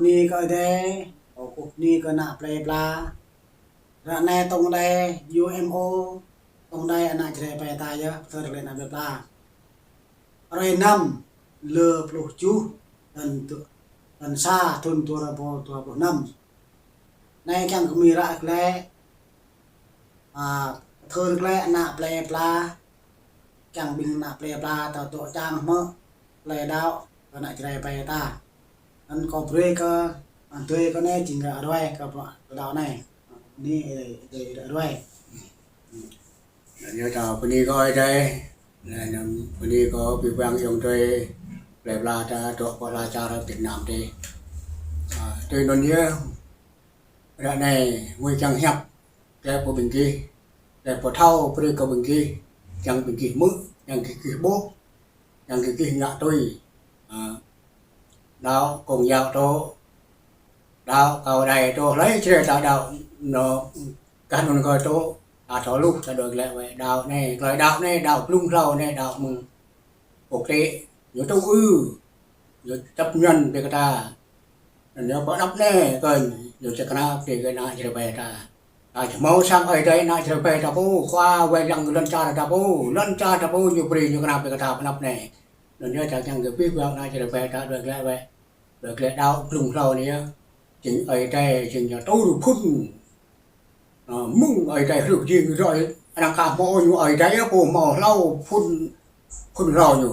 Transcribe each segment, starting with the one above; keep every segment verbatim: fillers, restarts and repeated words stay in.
Bơni kơ Ơi Adai, kâo kơkuh bơni kơ ană plei pla. Ră anai tŏng đai U M O, tŏng đai ană Jrai ƀai ta yơh, pơthâo glaĭ ană plei pla. Hrơi năm, lơ pluh tơjuh, blan, blan sa, thun dua rơbâo dua pluh năm. Anai kiăng kơ gơmơi ră glaĭ, a, pơthâo glaĭ ană plei pla, kiăng ƀing ană plei pla ta dŏ čang hmư̆ plei đaŏ kơ ană Jrai ƀai ta. Anŭn kâo brơi kơ, a, tui kơ anai jing kơ ruai kơ plei đaŏ anai. Anai, ơ, ơ, ruai. Anŭn yơh ta bơni kơ Ơi Adai, anŭn bơni kơ abih bang ayŏng adơi plei pla ta dŏ pơ ala čar Việt Nam adih. A, tui anŭn yơh, ră anai gơmơi kiăng hiăp glaĭ pơ ƀing gih, glaĭ pơthâo brơi kơ ƀing gih, kiăng ƀing gih hmư̆, kiăng gih, gih ƀuh, kiăng gih, gih ngă tui. A, đaŏ Công giáo dŏ, đaŏ Cao Đài dŏ, hlơi Jrai ta đaŏ, anŭn kah anŭn kơ dŏ, ta thâo hluh, ta đuaĭ glaĭ wơ̆t. Đaŏ anai, tơlơi đaŏ anai, đaŏ blung hlâo anai, đaŏ mơ̆ng quốc tế, ñu tŭ ư, ñu chấp nhận brơi kơ ta. Anŭn yơh pơ anăp anai kơ ñu či kơna brơi kơ ană Jrai ƀai ta. Ta či hmâo sang Ơi Adai ană Jrai ƀai ta pô, khua wai lăng lŏn čar ta pô, lŏn čar ta pô ñu brơi ñu kơna brơi kơ ta pơ anăp anai. Anŭn yơh ta kiăng kơ abih bang ană Jrai ƀai ta đuaĭ glaĭ wơ̆t. Đuaĭ glaĭ đaŏ blung hlâo anai yơh. Jing Ơi Adai, jing ñu tŭ ư phŭn. Ơ, mơ̆ng Ơi Adai hrih jing rơi, anŭn kah hmâo ñu Ơi Adai yơh pô hmâo hlâo phŭn, phŭn hlâo ñu.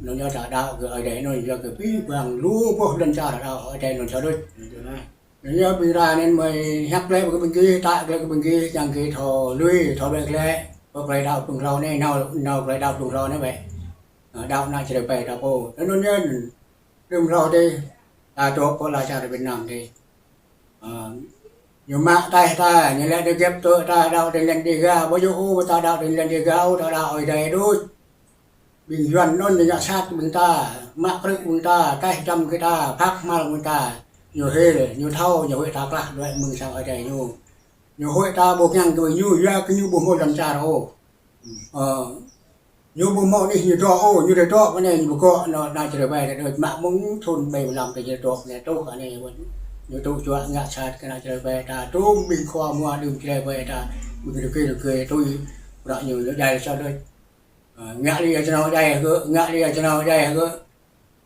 Anŭn yơh ta đaŏ kơ Ơi Adai, anŭn yơh kơ abih bang lu boh lŏn čar đaŏ Ơi Adai anŭn sa đôč. Anŭn yơh ƀing ta anŭn gơmơi hiăp glaĭ kơ ƀing gih, tơlơi glaĭ kơ ƀing gih, kiăng gih thâo lui, thâo đuaĭ glaĭ, pơ tơlơi đaŏ blung hlâo anai, nao, nao tơlơi đaŏ blung hlâo anai wơ̆t. A, đaŏ ană Jrai ƀai ta pô. Anŭn yơh, blung hlâo adih, ta dŏ pơ ala čar Việt Nam adih. A, ñu mă taih ta, ñu laĭ dŏ gĕp tŏ ta đaŏ tơlơi lŏn Đêga, ƀu djơ̆ ôh ta đaŏ tơlơi lŏn Đêga ôh, ta đaŏ Ơi Adai đôč. Ƀing Yuan anŭn ñu ngă sat ƀing ta, mă krư̆ ƀing ta, taih čăm kơ ta, phak hmal ƀing ta. Ñu hil, ñu thâo, ñu huĭ ta klah đuaĭ mơ̆ng sang Ơi Adai ñu. Ñu huĭ ta ƀu kiăng kơ ñu, yua kơ ñu ƀu hmâo lŏn čar ôh. Ơ, ñu ƀu hmâo anih ñu dŏ ôh, ñu dŏ pơ anai ñu ƀu gŏ, anŭn ană Jrai ƀai ta đôč mă mơ̆ng thun ƀai pơlăm ta či dŏ pơ anai truh anai wơ̆t. Ñu tŭ juă ngă sat kơ ană Jrai ƀai ta, tŭm ƀing khua mua đưm Jrai ƀai ta, ƀing rơgơi rơgơi tui, bruă ñu, ñu djai sa đôč. Ơ, ngă lia čơnâo djai hơgơ̆, ngă lia čơnâo djai hơgơ̆.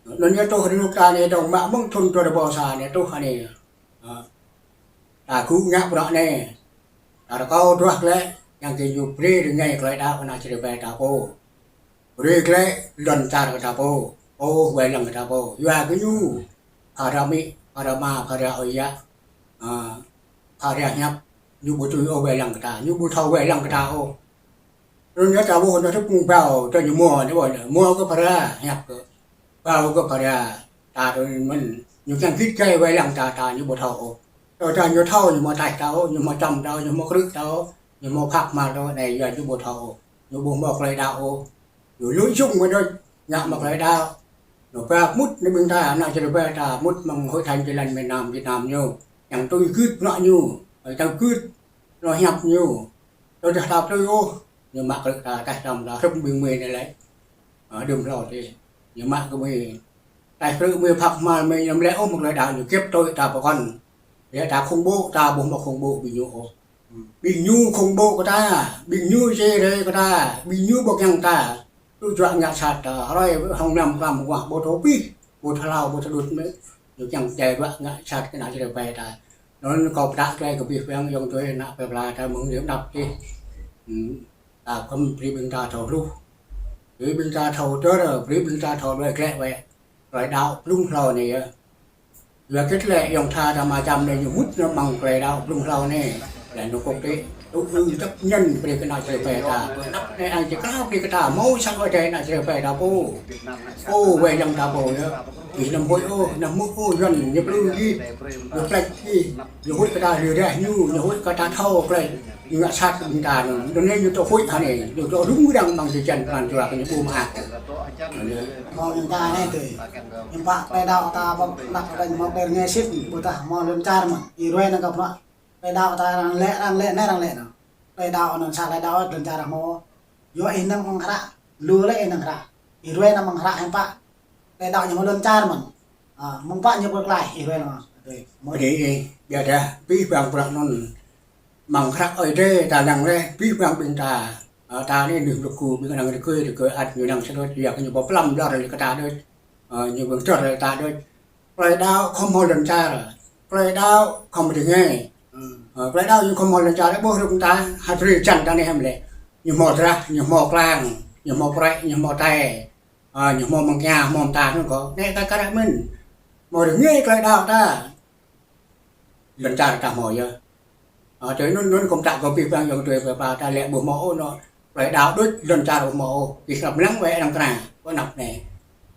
Anŭn yơh truh rơnŭk ta anai dŏng mă mơ̆ng thun dua rơbâo sa anai truh anai. Ơ, ta gŭ ngă bruă anai. Ta rơkâo duah glaĭ, kiăng kơ ñu brơi rơngai tơlơi đaŏ kơ ană Jrai ƀai ta pô. Brơi glaĭ lŏn čar kơ ta pô. Pô wai lăng kơ ta pô. Yua kơ ñu, phara amĭ, phara ama, phara ơi yă, a, phara hiăp, ñu ƀu tui ôh wai lăng kơ ta, ñu ƀu thâo wai lăng kơ ta ôh. Anŭn yơh ta ƀuh anŭn tơpŭng ƀâo, ta ñu mua, ñu ƀuh anŭn, mua kơ phara hiăp kơ. Ƀâo kơ phara, ta tui mơ̆n, ñu kiăng git gai wai lăng ta, ta ñu ƀu thâo ôh. Tơdah ñu thâo, ñu hmâo taih ta ôh, ñu hmâo čăm ta ôh, ñu hmâo krư̆ ta ôh, ñu hmâo phak hmal ta ôh, anai yua ñu ƀu thâo ôh. Ñu ƀu hmâo tơlơi đaŏ ôh. Ñu lui sung mơ̆n đôč, ngă mă tơlơi đaŏ. Ñu ba mŭt anai ƀing ta, ană Jrai ƀai ta, mŭt mơ̆ng Hội Thánh Tin Lành miền Nam Việt Nam ñu. Kiăng tui gưt bruă ñu, kiăng gưt bruă hiăp ñu. Tơdah ta tui ôh, ñu mă krư̆ ta, taih čăm ta, hrŏm ƀing gơmơi anai lĕ. A, đưm hlâo adih. Ñu mă kơ gơmơi. Taih krư̆ gơmơi, phak hmal gơmơi, ñu ƀu lĕ ôh mă tơlơi đaŏ, ñu gĕp tui ta pơkŏn. Lĕ ta khủng bố, ta ƀu hmâo khủng bố ƀing ñu ôh. Ƀing ñu khủng bố kơ ta, ƀing ñu čê rai kơ ta, ƀing ñu ƀu kiăng ta. Tŭ juă ngă sat ta, hrơi hŏng năm klăm wah ƀu thâo pĭ, ƀu thâo hlâo, ƀu thâo đŭt mơ̆n. Ñu kiăng djai juă ngă sat kơ ană Jrai ƀai ta. Anŭn kâo pơtă glaĭ kơ abih bang ayŏng adơi ană plei pla ta mơ̆ng anăp adih. Hm. Ta khŏm brơi ƀing ta thâo hluh. Brơi ƀing ta thâo tơl, brơi ƀing ta thâo đuaĭ glaĭ wơ̆t. Tơlơi đaŏ blung hlâo anai yơh. Yua kơ tơlơi ayŏng tha ta mă čăm anai ñu mŭt anŭn mơ̆ng tơlơi đaŏ blung hlâo anai. Laih anŭn kŏ tĕ, tŭ ư chấp nhận brơi kơ ană Jrai ƀai ta. Anăp anai ang či kơna brơi kơ ta, hmâo sang Ơi Adai ană Jrai ƀai ta pô. Pô wai lăng ta pô yơh. Gih anăm huĭ ôh, anăm hmư̆ ôh, Yuan ñu plư gih, ñu plĕč gih, ñu huĭ kơ ta rơđah ñu, ñu huĭ kơ ta thâo tơlơi ñu ngă sat kơ ƀing ta anŭn. Anŭn anai ñu tŏ huĭ hă anai, ñu tŏ rŭng răng mơ̆ng jơjăn pran jua kơ ñu ƀu mơak. Hmâo ƀing ta anai tui. Hiư̆m pă tơlơi đaŏ ta ƀơ̆ng anăp kơ ñu hmâo tơlơi rơngai sĭt, ƀôdah hmâo lŏn čar mơ̆n. Ih ruai anŭn kơ bruă. Tơlơi đaŏ ta arăng lĕ, arăng lĕ anai, arăng lĕ anŭn. Tơlơi đaŏ anŭn sa tơlơi đaŏ lŏn čar hmâo. Yua ih anăm mơ̆ng hră, lu lĕ ih anăm hră. Ih ruai anăm mơ̆ng hră hiư̆m pă. Tơlơi đaŏ ñu hmâo lŏn čar mơ̆n. A, mơ̆ng pă ñu pơklaih, ih ruai anŭn. Ơi, mơ̆ đi, đi, biă dah, pih bang prăk nun. Mơ̆ng hrăk Ơi Adai ta lăng leh, pih bang ƀing ta. Ơ, ta anai nưh rơkâo, ƀing anăn rơkâo, rơkâo ăt ñu lăng sơdot, yua kơ ñu ƀu plăm ƀlŏr lĕ kơ ta đôč. Ơ, ñu ƀu tơr lĕ ta đôč. Tơlơi đaŏ khŏm hmâo lŏn čar. Tơlơi đaŏ khŏm rơngai. Ơ, tơlơi đaŏ ñu khŏm hmâo lŏn čar, ƀuh rơ̆k ta, hơdrơi jăn ta anai hăm lĕ. Ñu hmâo drah, ñu hmâo klang, ñu hmâo prăk, ñu hmâo tai. Ơ, ñu hmâo mơ̆ng kia, hmâo mơta anŭn kơ. Anai ta kar mơ̆n. Hmâo rơngai tơlơi đaŏ ta. Lŏn čar ta hmâo yơh. Ơ, tui anŭn, anŭn kơ ta kơ pih bang ayŏng adơi pơ pla ta lĕ ƀu hmâo ôh anŭn. Tơlơi đaŏ đôč lŏn čar ƀu hmâo ôh. Kih krăp lăng wơ̆t arăng kra, pơ anăp anai.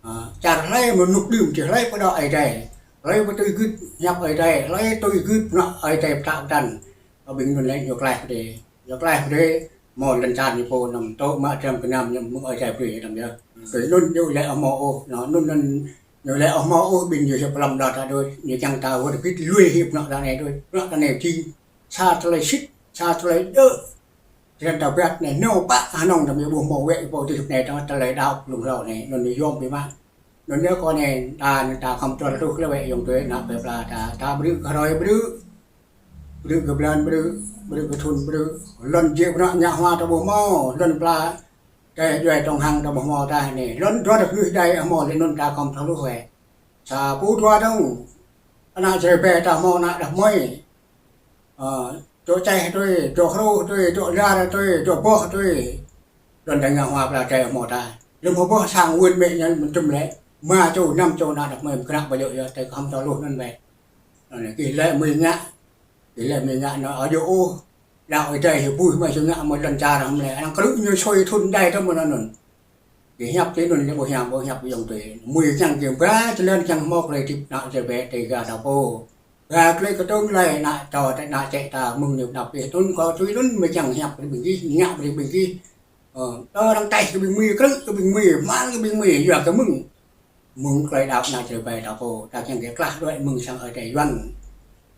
Ơ, čar hlơi mơnuk đưm či hlơi pơđŏk Ơi Adai. Hlơi pơtui gưt hiăp Ơi Adai. Hlơi tui gưt anŏ Ơi Adai pơtă pơtăn. Kơ ƀing anŭn lĕ ñu klaih pơdơi. Ñu klaih pơdơi. Hmâo lŏn čar ñu pô anăm tŏ mă dram gơnam ñu mơ̆ng Ơi Adai brơi anăm yơh. Tui anŭn ñu lĕ ƀu hmâo ôh, anŭn, anŭn, anŭn ñu lĕ ƀu hmâo ôh ƀing ñu hiăp lăm đa ta đôč, ñu kiăng ta wơr bĭt lui hĭ pơnŏ ta anai đôč, pơnŏ ta anai jing sa tơlơi sĭt, sa tơlơi djơ̆. Čơrăn ta ƀiă anai nao pă hơnơ̆ng ta mơ̆ ƀu hmâo wơ̆t pô tih anai ta tơlơi đaŏ blung hlâo anai, anŭn ñu yom biă mă. Anŭn yơh kơ anai ta, anŭn ta khŏm tơl rơ̆k lĕ wơ̆t ayŏng adơi ană plơi pla ta, ta brư̆ kơ hrơi brư̆. Brư̆ kơ blan brư̆, brư̆ kơ thŭn brư̆, lŏn jĕ pơnŏ ngă hua ta ƀu hmâo, lŏn pla, tơjuai tŏng hăng ta ƀu hmâo ta anai, lŏn dua rơ̆k lui đai hmâo lĕ anŭn ta khŏm thâo hluh wơ̆t. Sa pô dua dơ̆ng, ană Jrai ƀe ta hmâo ană đah kơmơi. Ơ, dŏ čeh tui, dŏ hrô tui, dŏ lar tui, dŏ boh tui. Lŏn ta ngă hua pla đai hmâo ta. Lơ̆m hmâo boh sang wơ̆t mĕ ñăn mơ̆n tŭm lĕ. Rơma čô, năm čô ană đah kơmơi mơ̆ng kơnăk ƀu djơ̆ yơh, ta khŏm thâo hluh anŭn wơ̆t. Anŭn anai, kih lĕ mơi ngă, kih lĕ mơi ngă anŭn, ơ, djơ̆ ôh. Đaŏ Ơi Adai hĭ ƀuh mơi sơngă mơi lŏn čar hăm lĕ. Anŭn krư̆ ñu sui thŭn đai tơ mơ̆n anŭn. Kih hiăp tui anŭn lĕ ƀu hiam, ƀu hiăp ayŏng adơi. Mơi kiăng kih ba čơlĕn kiăng hmâo tơlơi hơdip ană Jrai ƀe Dêga ta pô. Ba tơlơi kơtơ̆ng lĕ ană čô ta ană čĕ ta mơ̆ng anai pơ anăp pih tŭn kơ tui anŭn mơi kiăng hiăp brơi ƀing gih, ngă brơi ƀing gih. Ơ, tơ arăng taih kơ ƀing mơi, krư̆ kơ ƀing mơi, hmal kơ ƀing mơi, yua kơ mơ̆ng. Mơ̆ng tơlơi đaŏ ană Jrai ƀe ta pô, ta kiăng kơ klah đuaĭ mơ̆ng sang Ơi Adai Yuan.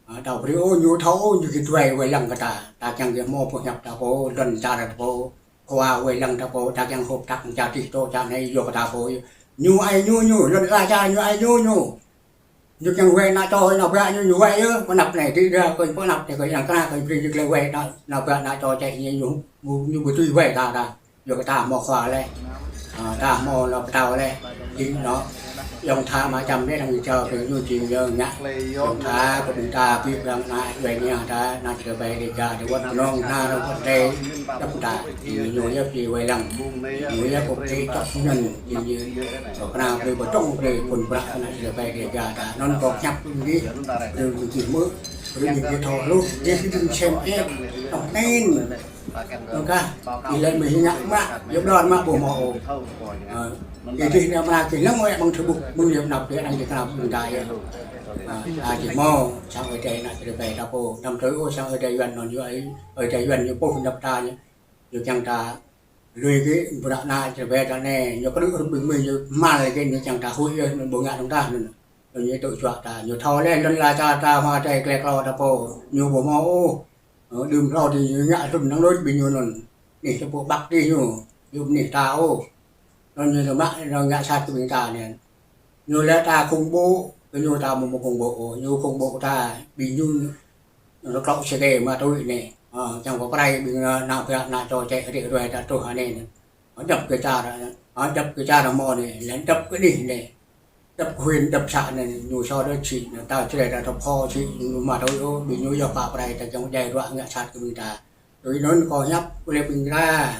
Ơ, ta brơi ôh, ñu thâo ôh, ñu kơ đuaĭ wai lăng kơ ta. Ta kiăng kơ hmâo pơhiăp ta pô, lŏn čar ta pô, khua wai lăng ta pô, ta kiăng hơ̆k tăk čar tih tŏ čar anai yua kơ ta pô. Ñu ai ñu ñu, lŏn ala čar ñu ai ñu ñu. Ñu kiăng wai ană čô, ană ƀă ñu, ñu wai yơh, pơ anăp anai, tih đa, kơ pơ anăp anai, kơ yang kơna, kơ brơi ñu tơlơi wai, ană, ană ƀă, ană čô čĕ ñu, ñu, ñu ƀu tui wai ta đa. Yua kơ ta hmâo khua lĕ. Ơ, ta hmâo ană pơtao lĕ. Jing anŭn, ayŏng tha mă čăm lĕ, arăng čô kơ ñu jing yơh ngă. Ayŏng tha kơ ƀing ta, pih bang ană, wai anai ta, ană Jrai ƀe Dêga, ta wơ̆t kơnơ̆ng, ană rơ̆k wơ̆t đai, djŏp ta, jing ñu yơh či wai lăng. Ñu yơh kơ či čŏk ñăn. Jing ñu, kơ kơna brơi pơdŏng brơi phŭn prăk kơ ană Jrai ƀe Dêga ta. Anŭn kâo hiăp ƀing gih, brơi ƀing gih hmư̆, brơi ƀing gih thâo hluh, gih ƀing sem ĕp, tŏng nen. Anŭn kah, ih lĕ mơi ngă mă, yua ƀlŏr mă ƀu hmâo ôh. Ơ, ih dih anai mơ̆ng kih lăng wơ̆t ƀăng thơbŭk, mơ̆ng yơh anăp yơh anăn kih kơna ƀing ta yơh. Ơ, ta či hmâo, sang Ơi Adai ană Jrai ƀe ta pô, anăm tui ôh sang Ơi Adai Yuan anŭn yơh, Ơi Adai Yuan yơh pô anăp ta yơh. Yua kiăng ta Lui kơ ƀing ană Jrai ƀe ta anai, ñu krư̆ rơ̆k ƀing mơi ñu hmal kơ ñu kiăng ta huĭ yơh, ñu ƀu ngă dơ̆ng tah anŭn. Anŭn ñu tŭ juă ta, ñu thâo lĕ lŏn ala čar ta, hmua tơlơi klĕ klô ta pô, ñu ƀu hmâo ôh. Ơ, đưm hlâo tih ñu ngă hlŭn năng lôč ƀing ñu anŭn. Anih ta pô ƀăk tih ñu, yua anih ta ôh. Anŭn ñu tơma, ñu ngă sat kơ ƀing ta anai. Ñu lĕ ta khủng bố, kơ ñu ta ƀu mơ̆ khủng bố ôh, ñu khủng bố ta, ƀing ñu Rơklŏ sơkê ma tui anai. Ơ, kiăng pơprai ƀing ană, ană ƀă, ană čô čĕ rĭ ruai ta truh anai anai. Ơ, djŏp kơ čar, ơ, djŏp kơ čar hmâo anai, lĕ djŏp kơ anih anai. Djŏp kơ huyện, djŏp xã anai, ñu sô đôč sĭ, anai ta Jrai ta thâo phô sĭ, ñu ma tui ôh, ƀing ñu yơh pơprai ta kiăng djai ruă ngă sat kơ ƀing ta. Tui anŭn kâo hiăp kơ lĕ ƀing ta.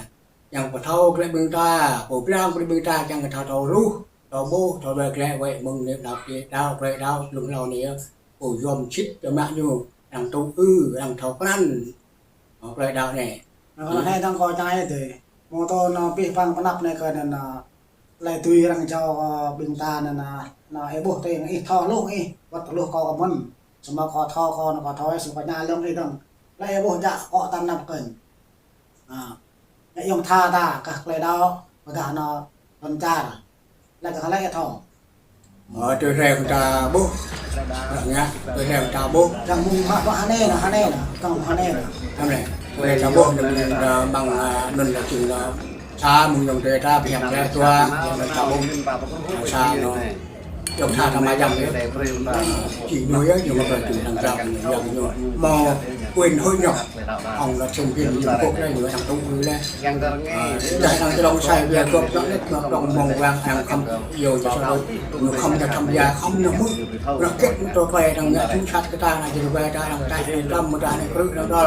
Kiăng pơthâo kơ lĕ ƀing ta, pơblang kơ lĕ ƀing ta, kiăng kơ thâo thâo hluh, thâo ƀuh, thâo đuaĭ glaĭ wơ̆t mơ̆ng anai đaŏ, tơlơi đaŏ, tơlơi đaŏ, blung hlâo anai yơh. Pô yom sĭt kơ mă ñu, arăng tŭ ư, arăng thâo krăn. Ơ, tơlơi đaŏ anai. Anŭn kơ anai dơ̆ng kâo čang ai dêh. Mơ̆ng tơ anŭn pih bang pơ anăp anai kơ anŭn, anŭn, tơlơi tui arăng jao kơ ƀing ta anŭn, anŭn, anŭn, ih ƀuh tơ̆ng ih thâo hluh ih, wơ̆t hluh kâo kơ mơ̆n. Samơ̆ kâo thâo kâo anŭn kâo thâo ih, samơ̆ kâo ñă lơ̆ng ih dơ̆ng. Tơlơi ih ƀuh jak kâo ta anăp kơnh. Ơ. Ngă ayŏng tha ta kah tơlơi đaŏ, pơdah anŭn lŏn čar. Lĕ kah lĕ thâo. Ơ, tui hrĕng ta ƀuh. Ngă, tui hrĕng ta ƀuh. Kah mơ̆ng mă ƀă hơnai anŭn, hơnai anŭn, kah mơ̆ng hơnai anŭn. Hơnai. Tui hrĕng ta ƀuh, anŭn, anŭn, ƀăng, anŭn, anŭn, čing, anŭn. Sa mơ̆ng ayŏng adơi ta, pơhiăp lĕ dua, anŭn ta ƀuh. Sa anŭn. Yŏng tha tha ma jăm yơh. Či ñu yơh, ñu mă pơlăng čư̆ năng jăm, ñu yơh ñu. Mâo quyền hội nhập. Hăng lŏ thành viên Liên Hợp Quốc lĕ, ñu đang tŭ ư lĕ. Ơ, dah đang tơlŏng sai biă gŏp dŏ lĕ, mă tơlŏng mông wang đang khŏm yua jă sa đôč. Ñu khŏm dŏ tham gia, khŏm ñu mŭt. Rơkĕt mŭt tơ pai đang ngă thŭn sat kơ ta, na jêh pai ta đang tai, lăm mơta anai krư̆ đang dŏ.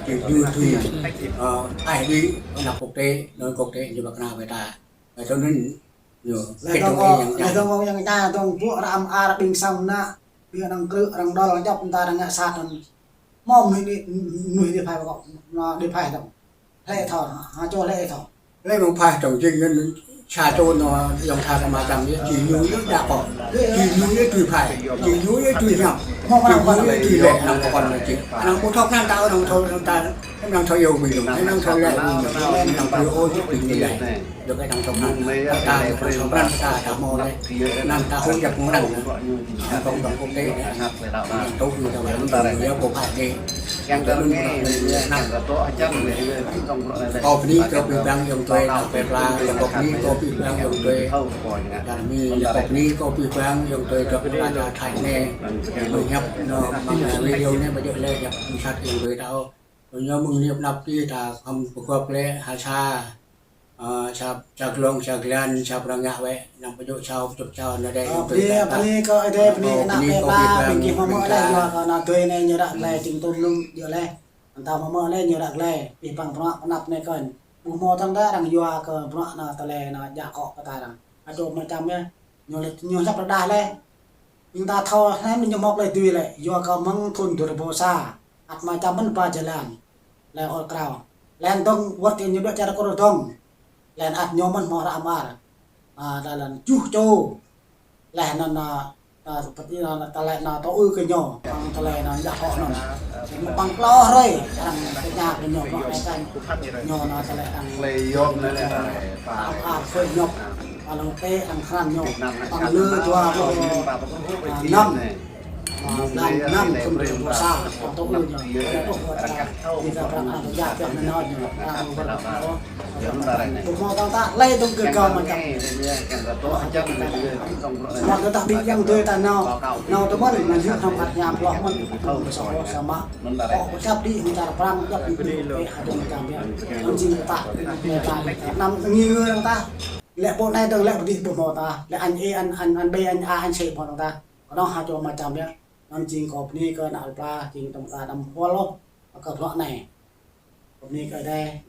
Či ñu tui, ơ, ai đi, na quốc tế, na quốc tế, ñu ƀă kơna ƀơi ta. Ơ, tui anŭn, ñu, lĕ kĕt dong dŏng ih kơ, yang lĕ jang. Dong kơ yang ta, dong ƀuh arăng am ar ƀing sang ană, ƀing arăng krư̆, arăng dŏ, arăng djŏp, ta arăng ngă sat anŭn. Mơ̆ mơnuih anai, mơnuih anai phai ƀă kơ, na, anai phai dong. Lĕ thâo, ha, čô lĕ thâo. Lĕ mơ̆ng phai dong jing anŭn sa čô anŏ yŏng tha tha ma jăm yơh, či ñu yơh djă kŏ. Či ñu yơh tui phai, či ñu yơh tui hiam, či ñu yơh tui lĕ, arăng pơkŏn anai či. Arăng ƀu thâo krăn ta, arăng thâo, arăng ta, arăng thâo yua ƀing ñu, arăng thâo lĕ ƀing ñu, arăng thâo yua ôh či ƀing ñu lĕ. Dŏ kơ đang tŏ krăn, ta, ta, ta, ta, ta mâo lĕ. Năng ta hŭi djăp mơ̆ng đang, cộng đồng quốc tế, đang tŭ ư ta ƀă, đang tŭ ư yơh, kơ phai anai. Yang kơ anŭn, yang kơ tŏ ačăn, kơ bơni kơ abih bang ayŏng adơi, kơ pla, yang kơ bơni kơ abih bang ayŏng adơi. Kơ bơni, yang kơ bơni kơ abih bang ayŏng adơi, dŏ kơ ta Thái anai. Ñu hiăp, ñu, mơ̆ng video anai, ƀu djơ̆ lĕ, hiăp sat ayŏng adơi ta ôh. Ñu mơ̆ng anai pơ anăp či ta khŏm pơgop lĕ ha sa, ơ, sa, sa glông, sa glan, sa prăng ngă wĕ, năng pơjŏ sa, pơjŏ sa, anai dêh. Ơ, pơni, pơni kơ Ơi Adai, pơni kơ ană pê pla, ƀing gih mơ̆ mơ̆ lĕ, yua kơ ană adơi anai ñu ră glai, ting tôm lum djơ̆ lĕ. Anŭn ta mơ̆ mơ̆ lĕ ñu ră glai, abih bang bruă pơ anăp anai kơnh. Ƀu hmâo thâo ta arăng yua kơ bruă anŭn tơlơi anŭn djă akŏ kơ ta arăng. Adôh mơčăm yơh. Ñu lĕ, ñu hiăp rơđah lĕ. Ƀing ta thâo hnăm ñu mŏk lĕ tui lĕ, yua kơ mơ̆ng thŭn dua rơbâo sa, ăt mơčăm mơ̆n ba jơlan. Lĕ ôl krao. Lĕ dong wơ̆t kơ ñu dŏ čar kơ dong. Lĕ ăt ñu mơ̆n hmâo hră am ar. A, lĕ lĕ juh čô. Lĕ anŭn, a, a, pơtĭ anŭn, tơlơi anŭn tŏ ư kơ ñu. Păng tơlơi anŭn djă akŏ anŭn. Păng klâo hrơi, arăng tơña kơ ñu, păng lĕ kăn. Ñu anŭn tơlơi arăng. Lĕ yom anŭn lĕ. Am ar khơi ñu. Păng lăng tê, arăng krăn ñu. Păng lơ dua rơbâo, a, năm. A, năm, năm, thŭn dua rơbâo sa, păng tŏ ư ñu. Păng tŏ ư ñu. Păng tŏ ư ñu. Păng tŏ ư ñu. Ƀu hmâo tơ̆ng ta, lĕ dong kơ gao mơ̆ čăm. Mơ̆ tơdah ƀing ayŏng adơi ta nao, nao tơ mơ̆n, nao yua hrŏm ăt hiam hloh mơ̆n, tơ̆ sa ôh sa mă. Kơ pơčăp đĭ hăng čar prăng, djăp đĭ đĭ, ơ, hơdôm čăm yơh. Anŭn jing ta, ta, năm ngui ngui dong ta. Lĕ pô anai dong lĕ pơdih ƀu hmâo ta. Lĕ anh A, anh, anh, anh B, anh A, anh C ƀu hmâo dong ta. Kơnơ̆ng ha čô mơčăm yơh. Anŭn jing kơ bơni kơ ană pla, jing tơm ta đăm hơwal ôh, kơ bruă anai. Kơ bơni kơ Ơi Adai.